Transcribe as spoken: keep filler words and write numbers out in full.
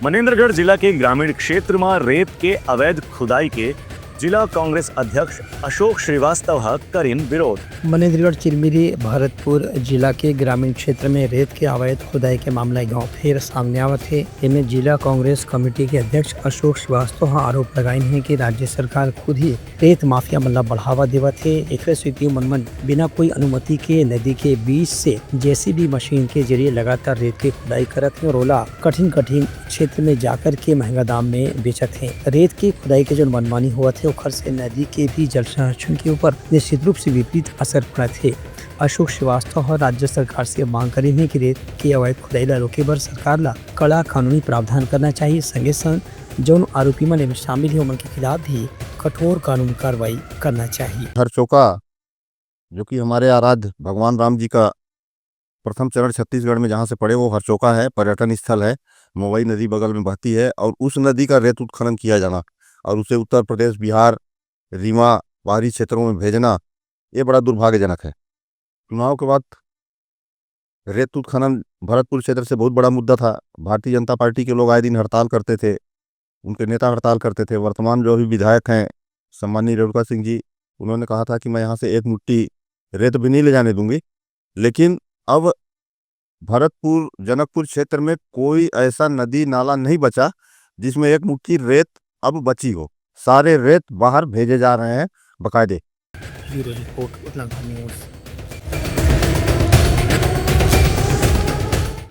मनेंद्रगढ़ जिला के ग्रामीण क्षेत्र म रेत के अवैध खुदाई के जिला कांग्रेस अध्यक्ष अशोक श्रीवास्तव ह करिन विरोध। मनेंद्रगढ़ चिरमिरी भरतपुर जिला के ग्रामीण क्षेत्र में रेत के अवैध खुदाई के मामला एक गांव फेर सामने आवत हे। एमे जिला कांग्रेस कमेटी के अध्यक्ष अशोक श्रीवास्तव ह आरोप लगाइन हे कि राज्य सरकार खुद ही रेत माफिया मन ला बढ़ावा देवत हे। एकरे सेती मन मन बिना कोई अनुमति के नदी के बीच से जेसीबी मशीन के जरिए लगातार रेत के खुदाई करत हे और ओला कठिन कठिन क्षेत्र में जाकर के महंगा दाम में बेचत हे। रेत के खुदाई के जो मनमानी होवत हे, ओखर से नदी के भी जल संरक्षण के ऊपर निश्चित रूप से विपरीत असर पड़त हे। अशोक श्रीवास्तव ह राज्य सरकार से मांग करिन हे कि रेत के अवैध खुदाई ला रोके बर सरकार ला कड़ा कानूनी प्रावधान करना चाहिए। संगे संग जौन आरोपी मन एमे शामिल हे, ओमन के खिलाफ भी कठोर कानूनी कार्रवाई करना चाहिए। हरचोका, जो कि हमारे आराध्य भगवान राम जी का प्रथम चरण छत्तीसगढ़ में जहाँ से पड़े, वो हरचोका है, पर्यटन स्थल है, मोवई नदी बगल में बहती है और उस नदी का रेत उत्खनन किया जाना और उसे उत्तर प्रदेश, बिहार, रीवा, बाहरी क्षेत्रों में भेजना, ये बड़ा दुर्भाग्यजनक है। चुनाव के बाद रेत उत्खनन भरतपुर क्षेत्र से बहुत बड़ा मुद्दा था। भारतीय जनता पार्टी के लोग आए दिन हड़ताल करते थे, उनके नेता हड़ताल करते थे। वर्तमान जो अभी विधायक हैं सम्माननीय रेणुका सिंह जी, उन्होंने कहा था कि मैं यहाँ से एक मुट्ठी रेत भी नहीं ले जाने दूंगी। लेकिन अब भरतपुर जनकपुर क्षेत्र में कोई ऐसा नदी नाला नहीं बचा जिसमें एक मुट्ठी रेत अब बची हो। सारे रेत बाहर भेजे जा रहे हैं बकायदे। Bureau report, Utlaghat news.